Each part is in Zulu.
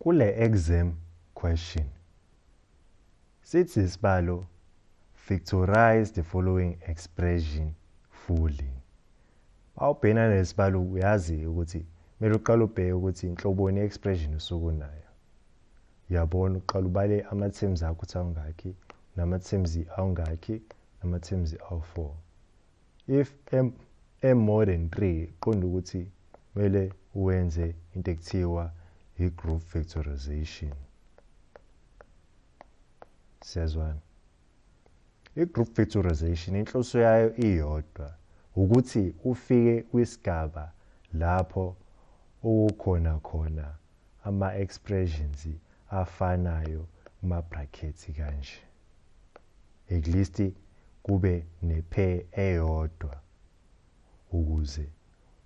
Kule exam question, sithi isibalo factorize the following expression fully. Awubhekana nesibalo uyazi ukuthi kumele uqale ubheke ukuthi inhloboni ye-expression usuke unayo. Uyabona, uqala ubale ama-terms akho ukuthi awungakhi, nama-terms awungakhi, nama-terms awu-4. If m more than 3, qonda ukuthi kumele uwenze into ekuthiwa i-group factorization. Siyazwana? I-group factorization inhloso yayo iyodwa, ukuthi ufike kwisigaba lapho okukhona khona ama-expressions afanayo kuma-brackets kanje. At least kube ne-pair eyodwa ukuze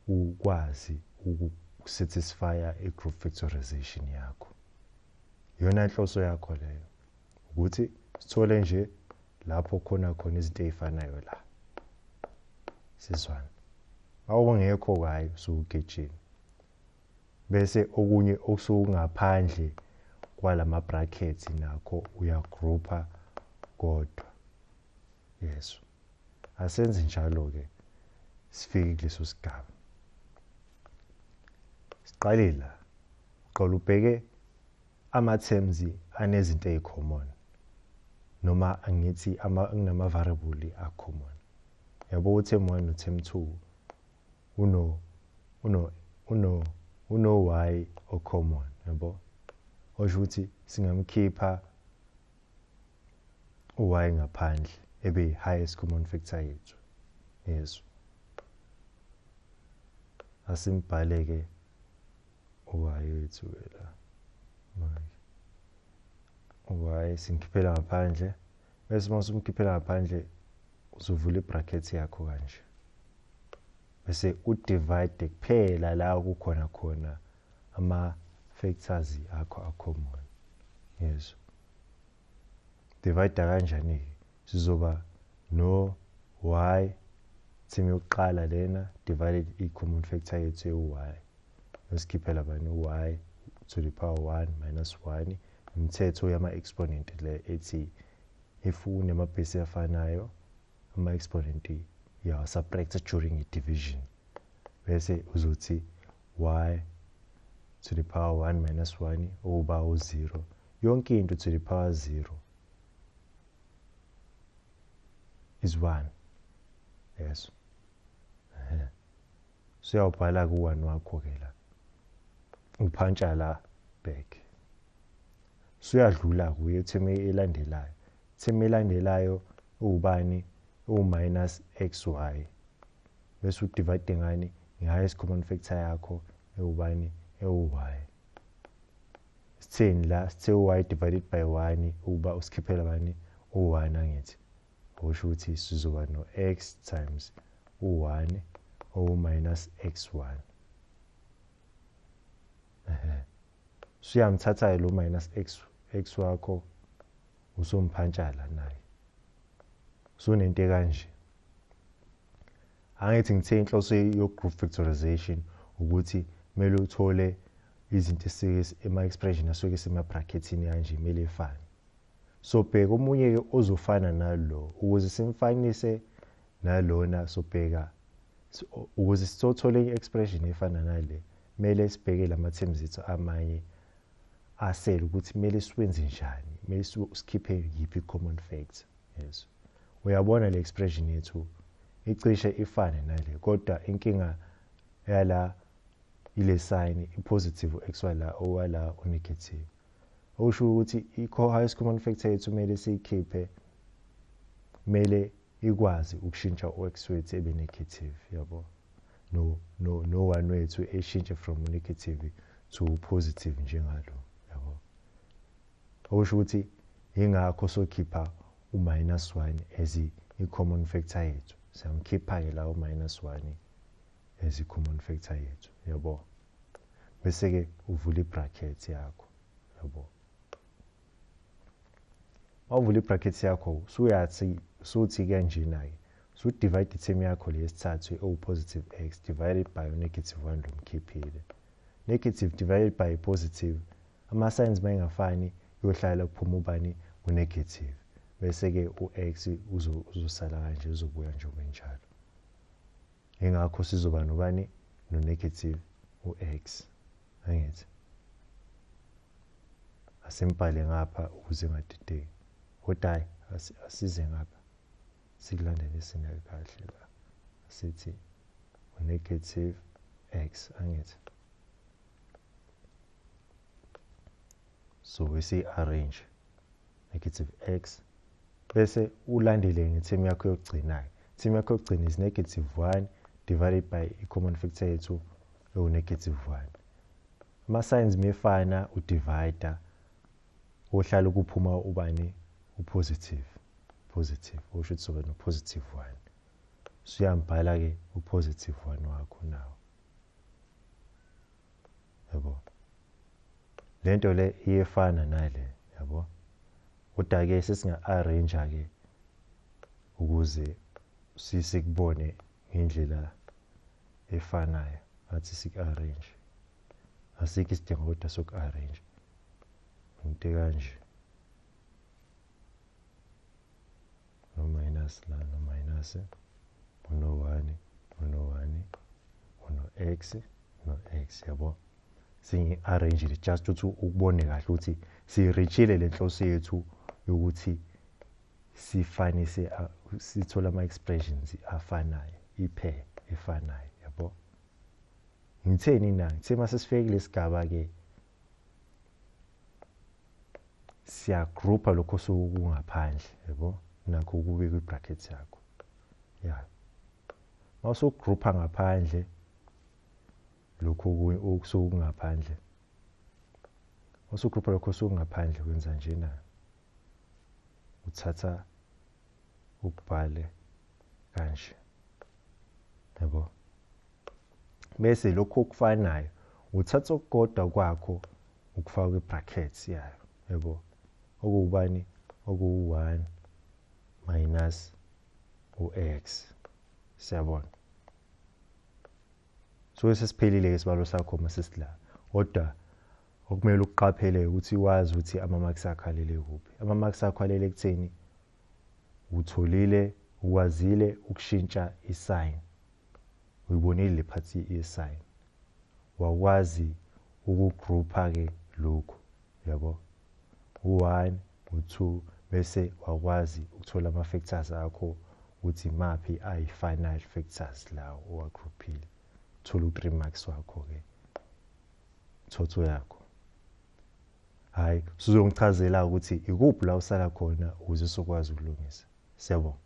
ukwazi ukusatisfya i-group factorization yakho. Iyona nhloso yakho leyo, ukuthi sithole nje lapho khona khona izinto ey'fanayo la. Sizwana? Awungekho kayo usukugejeni. Bese okunye okusukungaphandle kwalama brackets nakho uyagroupa kodwa. Yes. Asenze njalo ke sifike kuleso sigaba. Siqale la. Uqala ubheke ama terms anezinto ezicommon noma angithi kunama variable a-common. Yabo, u-term 1 no-term 2 uno y o-common, yabo, osho ukuthi singamkhipha u-y ngaphandle ebe highest common factor yethu. Yes, asimbhale ke u-y wethu la, y singikhiphela ngaphandle, bese uma usumkhiphela ngaphandle uzovula ibracket yakho kanje, bese udivide kuphela la kukhona khona ama factors akho a-common. Yes, divide kanjani ke? Sizoba no y term yokuqala lena divided i-common factor yethu ewu-y, esikhiphela bani? Y to the power 1 minus 1. Imithetho yama-exponent le ethi if unema-base afanayo ama-exponent uyawa-subtract during i-division, bese uzothi y to the power 1 minus 1 okuba u-0, yonke into to the power 0 is 1. Yes, so uyawubhala ku-1 wakho ke la, uphantsha la back, suyadlula kuye term elandelayo. Term elandelayo ubani? U-minus xy, bese udivide ngani? Nge-highest common factor yakho ewubani? Ewu-y. Sitheni la? Sithe u-y divided by 1 ukuba usikhiphela bani? U-1, angithi? Okusho ukuthi sizoba no-x times u-1 owu-minus x1. Suyamthatha lo minus x wakho usumphantsha la naye, usunento ekanje. Angithi ngithe inhloso yo-group factorization ukuthi kumele uthole izinto ema-expression asuke esema-bracketini kanje kumele efane. So bheka omunye-ke ozofana nalo ukuze simfanise nalona. So bheka ukuze sithole i-expression efana nale, kumele sibheke lama-terms ethu amanye asele ukuthi kumele siwenze njani, kumele sikhiphe yiphi i-common factor. Yes, uyabona le expression yethu icishe ifane nale, kodwa inkinga yala ile sign i-positive x wala owala u-negative, okusho ukuthi i-highest common factor yethu kumele siyikhiphe, kumele ikwazi ukushintsha u-x wethu ebe negative, yabo, no no no one wethu eshintshe from negative to positive njengalo, yabo. Okusho ukuthi ingakho sokhipha u-minus 1 as i-common factor yethu. Siyamkhipha-ke la u-minus 1 as i-common factor yethu, yabo, bese-ke uvula i-bracket yakho, yabo. Mawuvula i-bracket yakho suyathi suthi kanjena-ke, su-divide i-term yakho le yesithathu ewu-positive x divided by u-negative 1 lomkhiphile. Negative divided by positive, Ama-signs mayengafani kuyohlala kuphuma ubani u-negative. Bese-ke u-x uzosala kanje, uzobuya njengoba enjalo. Ingakho sizoba nobani? No-negative u-x. Angithi? Asimbhale ngapha ukuze ngadideki. Kodwa hhayi, asize ngapha. Sikulandele sina kahle la. Sithi u-negative x, angithi? So bese arrange negative x bese ulandele nge-term yakho yokugcina-ke. Term yakho yokugcina is negative 1 divided by i-common factor yethu ewu-negative 1. Ama-signs mefana udivida ohlala ukuphuma ubani u-positive, positive, okusho ukuthi soba no-positive 1. So uyambhala-ke u-positive 1 wakho nawo. Yabo. Lento le iyefana nale, yabo. Kodwa-ke sesinga-arrange-ke ukuze sikubone ngendlela efanayo. Athi siku-arrange. Asikho isidingo kodwa soku-arrange. Into kanje. No minus la, no minus, uno 1, uno 1, uno x, no x, yabo. Singi-arrange just ukuthi ukubone kahle ukuthi si-reachile le nhloso yethu yokuthi sifanise, sithole ama-expressions afanayo, i-pair efanayo, yabo. Ngitheni na? Ngithe mase sifike kulesigaba-ke siyagroupa lokho osukungaphandle, yabo, nakho kube kwi-bracket yakho. Ya. Mawusugroupa ngaphandle lokho okusukungaphandle. Mawusugroupa lokho osukungaphandle kwenza njena. Uthatha ukubhale kanje. Yabo. Bese lokho okufanayo uthatha okukodwa kwakho ukufaka kwi-brackets yayo, yabo. Okuwubani? Okuwu-1 minus u-x. Siyabona. So sesiphelile-ke isibalo sakho mase sila. Kodwa okumele ukuqaphele ukuthi wazi ukuthi ama-marks akho alele kuphi. Ama-marks akho alele ekutheni utholile, ukwazile ukushintsha i-sign. Uyibonile le part ye-sign. Wakwazi ukugroupa-ke lokhu, yabo. U-1, u-2, bese wakwazi ukuthola ama-factors akho ukuthi imaphi ayi-final factors lawo owagrouphile. Thola u-3 marks wakho-ke. Thotho yakho. Hhayi, usuzongichazela ukuthi ikuphi la usala khona ukuze sokwazi ukulungisa. Siyabonga.